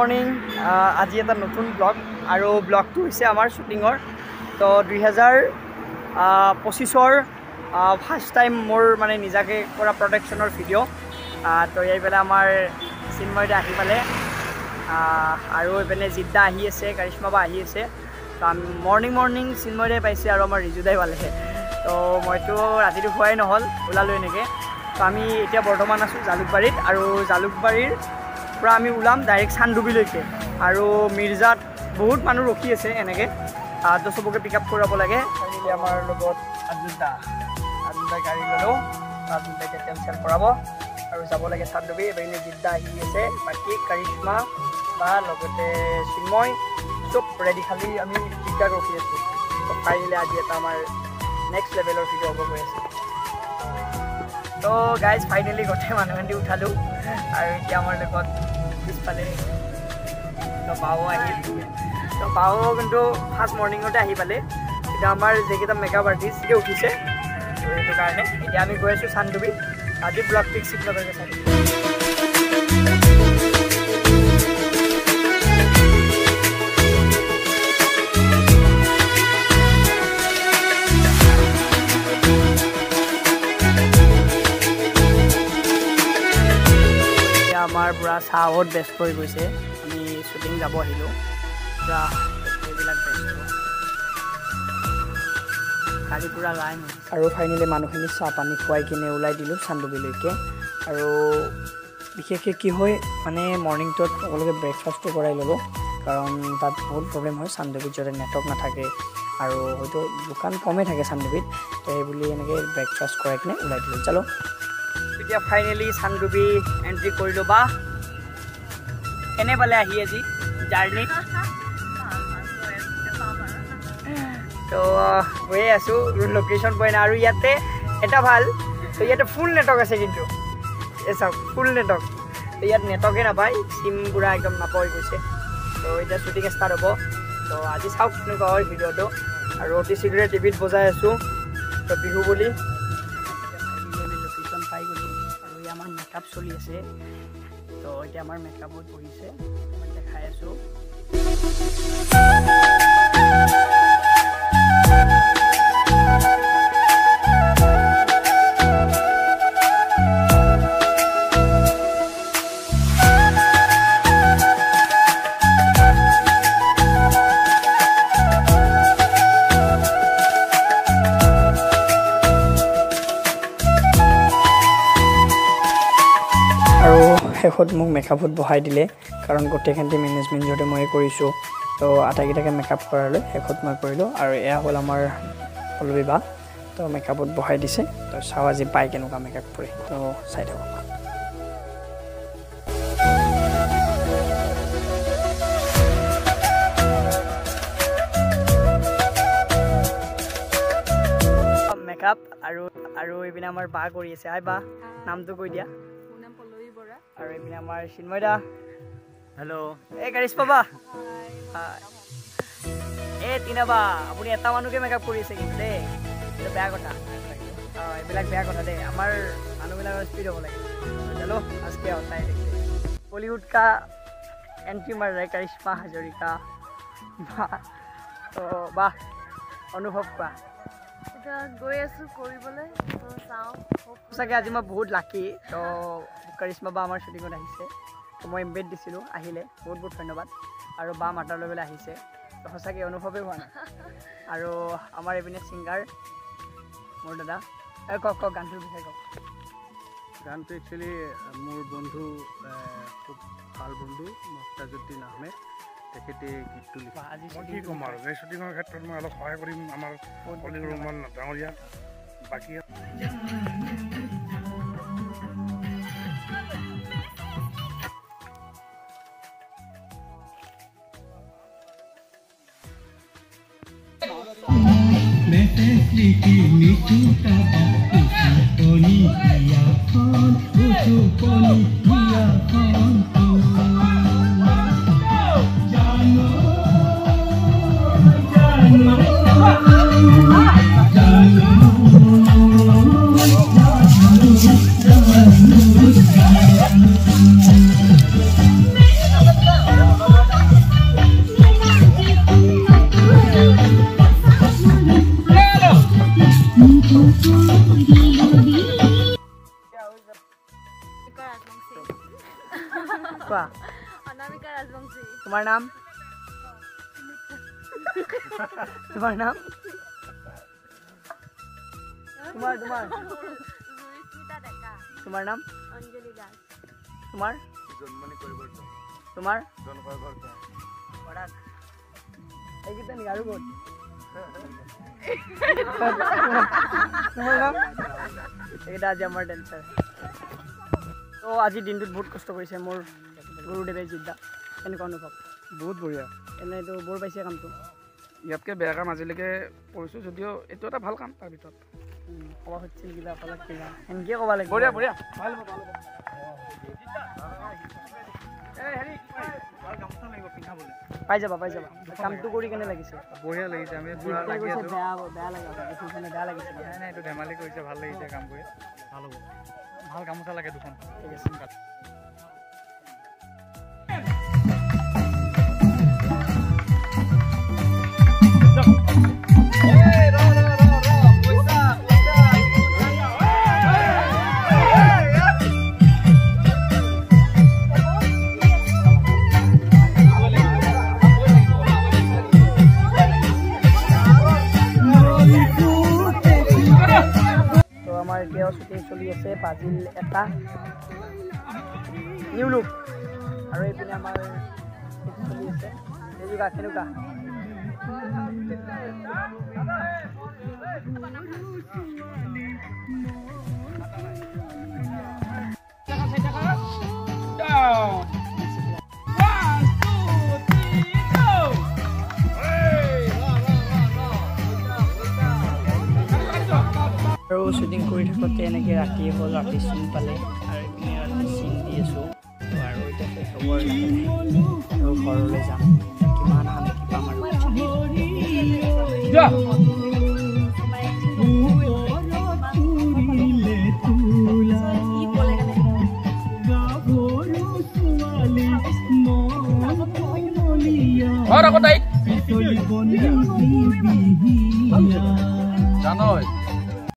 Morning. আজি এটা নতুন ব্লগ আৰু ব্লগটো হৈছে আমাৰ শ্বুটিঙৰ। তো 2025ৰ ফাৰ্ষ্ট টাইম মোৰ মানে নিজাকৈ কৰা প্ৰডাকশ্যনৰ ভিডিঅ'। তো এইফালে আমাৰ চিন্ময়দা আহি পালে আৰু এইপিনে জিদ্দা আহি আছে, কাৰিশ্মা বা আহি আছে। তো আমি মৰ্ণিং মৰ্ণিং চিন্ময়দাই পাইছে আৰু আমাৰ ৰিজুদাই পালে। তো মইতো ৰাতিটো খোৱাই নহ'ল, ওলালোঁ এনেকৈ। তো আমি এতিয়া বৰ্তমান আছোঁ জালুকবাৰীত আৰু জালুকবাৰীৰ পৰা আমি ওলাম ডাইৰেক্ট চান্দুবিলৈকে। আৰু মিৰ্জাত বহুত মানুহ ৰখি আছে এনেকৈ, তো চবকে পিক আপ কৰাব লাগে। ফাইনেলি আমাৰ লগত আব্দুলদা, আব্দুলদা গাড়ী ল'লোঁ, আব্দুলদা এতিয়া তেল চেল কৰাব আৰু যাব লাগে চান্দুবি। এইপিনে জিদ্দা আহি আছে, বাকী কাৰিশ্মা বা লগতে চিন্ময় চব ৰেডি, খালি আমি জিদ্দাক ৰখি আছোঁ। তো ফাইনেলি আজি এটা আমাৰ নেক্সট লেভেলৰ ভিডিঅ' হ'ব গৈ আছে। তো গাইজ ফাইনেলি গোটেই মানুহখিনি উঠালোঁ আৰু এতিয়া আমাৰ লগত পিছফালে তো বাও আহিল। তো বাও কিন্তু ফাৰ্ষ্ট মৰ্ণিঙতে আহি পালে। এতিয়া আমাৰ যিকেইটা মেকআপ আৰ্টিষ্ট এতিয়া উঠিছে, তো সেইটো কাৰণে এতিয়া আমি গৈ আছোঁ চান্দুবি। আজি ব্লগটো স্কিপ নকৰাকৈ চাই। আমাৰ পূৰা চাহত ব্যস্ত হৈ গৈছে, আমি শ্বুটিং যাব আহিলোঁ, পূৰা এইবিলাক ব্যস্ত, গাড়ী পূৰা লাইন। আৰু ফাইনেলি মানুহখিনি চাহ পানী খুৱাই কিনে ওলাই দিলোঁ চান্দুবিলৈকে। আৰু বিশেষকৈ কি হয় মানে মৰ্ণিংটোত সকলোকে ব্ৰেকফাষ্টটো কৰাই ল'লোঁ, কাৰণ তাত বহুত প্ৰব্লেম হয় চান্দুবিত, য'তে নেটৱৰ্ক নাথাকে আৰু হয়তো দোকান কমেই থাকে চান্দুবিত। তো সেইবুলি এনেকৈ ব্ৰেকফাষ্ট কৰাই কিনে ওলাই দিলোঁ। চলো এতিয়া ফাইনেলি চান্দুবি এণ্ট্ৰি কৰিলোঁ। বা কেনে পালে আহি আজি জাৰ্ণি? তো গৈয়ে আছোঁ, লোকেশ্যন পোৱাই নাই। আৰু ইয়াতে এটা ভাল, তো ইয়াতে ফুল নেটৱৰ্ক আছে, কিন্তু এই চাওক ফুল নেটৱৰ্ক। তো ইয়াত নেটৱৰ্কে নাপায়, চিম পূৰা একদম নাপাই গৈছে। তো এতিয়া শ্বুটিং ষ্টাৰ্ট হ'ব। তো আজি চাওক কেনেকুৱা হয় ভিডিঅ'টো। আৰু অতি শীঘ্ৰে টিভিত বজাই আছোঁ তো বিহু বুলি। লোকেশ্যন পাই গ'লোঁ আৰু এই আমাৰ মেকআপ চলি আছে। তো এতিয়া আমাৰ মেকআপত বহিছে, মই দেখাই আছোঁ। আৰু শেষত মোক মেকআপত বহাই দিলে, কাৰণ গোটেইখিনি মেনেজমেণ্ট যিহেতু ময়ে কৰিছোঁ, তো আটাইকেইটাকে মেকআপ কৰালৈ শেষত মই কৰিলোঁ। আৰু এয়া হ'ল আমাৰ পল্লৱী বা, তো মেকআপত বহাই দিছে। তো চাওঁ আজি পাই কেনেকুৱা মেকআপ কৰি, তো চাই থাকক। মেকআপ আৰু আৰু এইপিনে আমাৰ বা কৰি আছে। হাই বা, নামটো কৈ দিয়া। আৰু এইপিনে আমাৰ চিন্ময়দা। হেল্ল'। এই কাৰিশ্মা বা, এই টিনা বা, আপুনি এটা মানুহকে মেকআপ কৰি আছে কিন্তু দেই, এইটো বেয়া কথা। অঁ, এইবিলাক বেয়া কথা দেই, আমাৰ মানুহবিলাকৰ স্পীড হ'ব লাগে। চলো আজকে होता है देखते। বলিউড কা এন্ট্ৰি মাৰ ৰहा কাৰিশ্মা হাজৰিকা বা। তো বাহ, অনুভৱ কোৱা? এতিয়া গৈ আছোঁ কৰিবলৈ, তো চাওঁ। সঁচাকৈ আজি মই বহুত লাকি। তো কাৰিশ্মা বা আমাৰ শ্বুটিঙত আহিছে, তো মই ইনভাইট দিছিলোঁ, আহিলে, বহুত বহুত ধন্যবাদ। আৰু বা মাতাৰ লগে আহিছে, তো সঁচাকৈ অনুভৱেই হোৱা নাই। আৰু আমাৰ এইপিনে ছিংগাৰ মোৰ দাদা। কওক কওক গানটোৰ বিষয়ে কওক। গানটো একচুৱেলি মোৰ বন্ধু, খুব ভাল বন্ধু মুফতাজুদ্দিন আহমেদ, তেখেতে গীতটো লিখে। মই কি ক'ম আৰু, এই শ্বুটিঙৰ ক্ষেত্ৰত মই অলপ সহায় কৰিম আমাৰ অলিউৰ ৰহমান ডাঙৰীয়া। বাকী Thank কোৱা। অনামিকা ৰাজবংশী। তোমাৰ নাম? তোমাৰ নাম? তোমাৰ তোমাৰ ডেকা। তোমাৰ নাম? অঞ্জলি দাস। তোমাৰ? তোমাৰ? এইকেইটা নেকি আৰু ক'ত? তোমাৰ নাম? এইকেইটা আজি আমাৰ ডেন্সাৰ। তো আজিৰ দিনটোত বহুত কষ্ট কৰিছে মোৰ গুৰুদেৱে জিদ্দা, কেনেকুৱা অনুভৱ? বহুত বঢ়িয়া। এনেইতো বৰ পাইছে কামটো? ইয়াতকৈ বেয়া কাম আজিলৈকে কৰিছোঁ যদিও এইটো এটা ভাল কাম। তাৰ ভিতৰত ক'ব খুজিছিল কিবা, ক'লাক কিবা সেনেকৈ ক'ব লাগিব। বঢ়িয়া বঢ়িয়া, ভাল হ'ব। পাই যাবা পাই যাবা। কামটো কৰি কেনে লাগিছে? বঢ়িয়া লাগিছে। আমি পুৰা লাগি আছোঁ। বেয়া বেয়া লাগা দেখিছেনে? বেয়া লাগিছে? নাই নাই, এইটো ধেমালি কৰিছে, ভাল লাগিছে কাম কৰি। ভাল হ'ব, ভাল গামোচা লাগে দুখন। ঠিক আছে। আমাৰ এতিয়াও শ্বুটিং চলি আছে, বাজিল এটা, নিউ লুক। আৰু এইপিনে আমাৰ চলি আছে। কেনেকুৱা কেনেকুৱা? আৰু শ্বুটিং কৰি থাকোঁতে এনেকৈ ৰাতি হ'ল, ৰাতি চিন পালে আৰু এইপিনে ৰাতি চিন দি আছোঁ। আৰু এতিয়া শেষ হ'ব আৰু লাহে লাহে আৰু ঘৰলৈ যাম, কিমান শান্তি পাম। আৰু জানো।